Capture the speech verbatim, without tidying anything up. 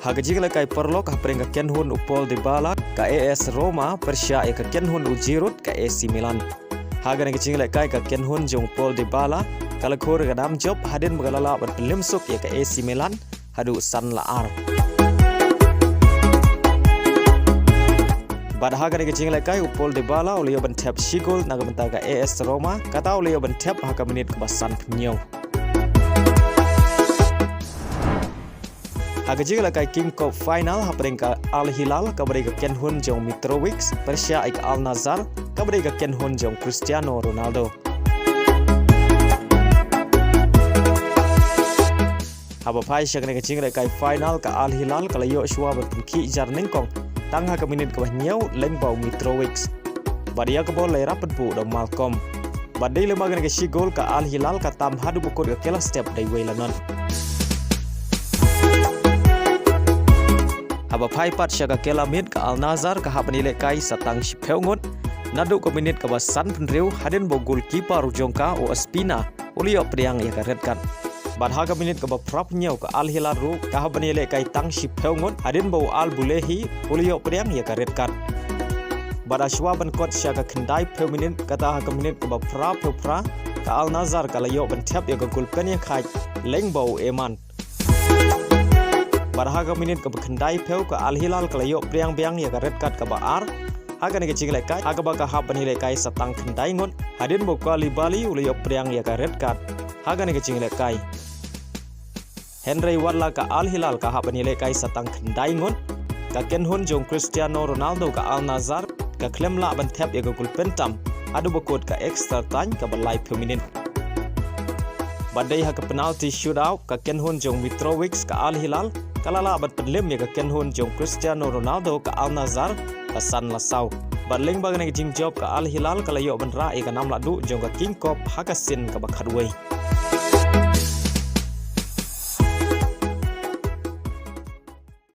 Ha ka jinglehkai paralok hapdeng ka kynhun u Paul Dybala ka A S Roma pyrshah ïa ka kynhun u Giroud ka A C Milan. Ha kane ka jinglehkai ka kynhun jong u Paul Dybala ka la khur ka nam jop hadien ba ka la lah ban pynlem suk ïa ka A C Milan haduh san la ar. Bad ha kane ka jinglehkai u Paul Dybala u la ïoh ban thep shi gol na ka bynta ka A S Roma, kata u la ïoh ban thep ha ka minit kaba sanphew hynñiew. Ha ka jinglehkai King Cup final hapdeng ka Al Hilal kaba dei ka kynhun jong Mitrovic pyrshah ïa ka Al Nassr kaba dei ka kynhun jong Cristiano Ronaldo. Haba phai sha kane ka jinglehkai final ka Al Hilal ka la ïoh shuwa ban pynkhih jar nyngkong tang ha ka minit kaba hynñiew lyngba u Mitrovic. Bad ïa ka bol la ïarap bad buh da u Malcom. Bad dei lyngba kane ka shi gol ka Al Hilal ka tam haduh ba kut ka kylla step da iwei la not. Haba phai pat sha ka kylla miet ka Al Nassr ka hap ban ïalehkai sa tang shiphew ngut naduh ka minit kaba sanphew hynriew hadien ba u goalkeeper u jong ka u Ospina u la ïoh pdiang ïa ka red card. Bad ha ka minit kaba phraphew hynñiew ka Al Hilal ruh ka hap ban ïalehkai tang shiphew ngut hadien ba u Al Boulehi u la ïoh pdiang ïa ka red card. Bad ha shuwa ban kot sha ka khyndaiphew minit, kata ha ka minit kaba phraphew phra ka Al Nassr ka la ïoh ban thep ïa ka gol pynïakhaid lyngba u Eman. Bad ha ka minit kaba khyndaiphew ka Al Hilal ka la ïoh pdiang biang ïa ka red card kaba ar ha kane ka jinglehkai, ha kaba ka hap ban ïalehkai sa tang khyndai ngut hadien ba u Koulibaly u la ïoh pdiang ïa ka red card ha kane ka jinglehkai. Hynrei wat la ka Al Hilal ka hap ban ïalehkai sa tang khyndai ngut, ka kynhun jong Cristiano Ronaldo ka Al Nassr ka khlem lah ban thep ïa ka gol pyntam haduh ba kut ka extra time kaba laiphew minit. Bad dei ha ka penalty shootout ka kynhun jong Mitrovic ka Al Hilal ka la lah ban pynlem ïa ka kynhun jong Cristiano Ronaldo ka Al Nassr da san la saw. Bad lyngba kane ka jingjop ka Al Hilal ka la ïoh ban rah ïa ka nam lahduh jong ka King Cup ha ka sien kaba khatwei.